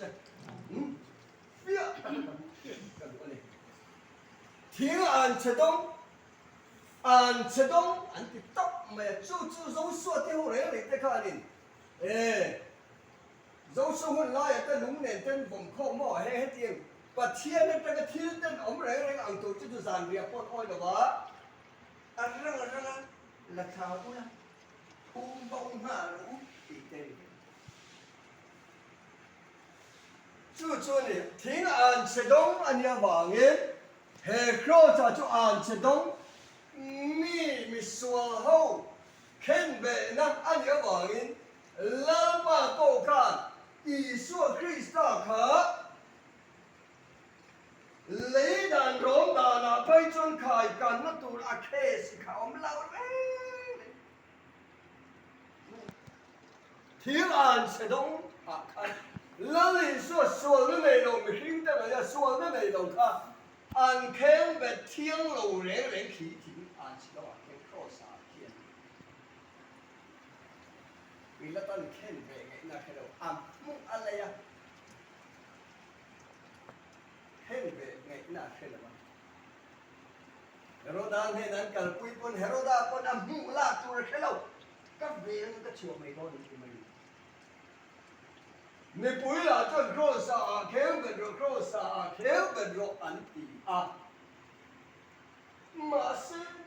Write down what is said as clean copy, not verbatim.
se. Fiah tak a ka duh a ni. Thing an chhe dawng, an chhe dawng an ti tawp mai a, chu chu Joshua te ho reng reng te khanin e Joshua hun laiah te lung nen ten vawm khawm maw he hetiang Pathian atanga thil ten awm reng reng ang tur chu chu zanriah pawh an awi lo a, A rang a rang a la thla ula, phum bo nghal rawh u tih te a ni ve. Chu chu a ni, thing an chhe dawng a nih avangin he Kraws-ah chu an chhe dawng mi misual ho khenbehna a nih avangin Lalpa pawh khan Isua Krista kha lei dan rawng danah phei chuan khaikanna tur a case kha awm lo reng reng. Thil an chhe dawng ah khan Lal Isua sualna nei lo mihring te ngaih a sualna nei lo kha an kheng bet thiang lo reng reng khi thing an chhe dawng ah khian Kraws ah khian Pilatan khen ve ngaihna hre lo a hmuh a lei a khen ve ngaihna hre lo a. Heroda hnenah an kalpui pawn Heroda pawn a hmuh lak tur a hre lo, ka veng ka chhuah mai dawn an ti mai. Mipui lah chuan Kraws ah ah khel bet rawh, Kraws ah ah khel bet rawh an ti a. Mahse.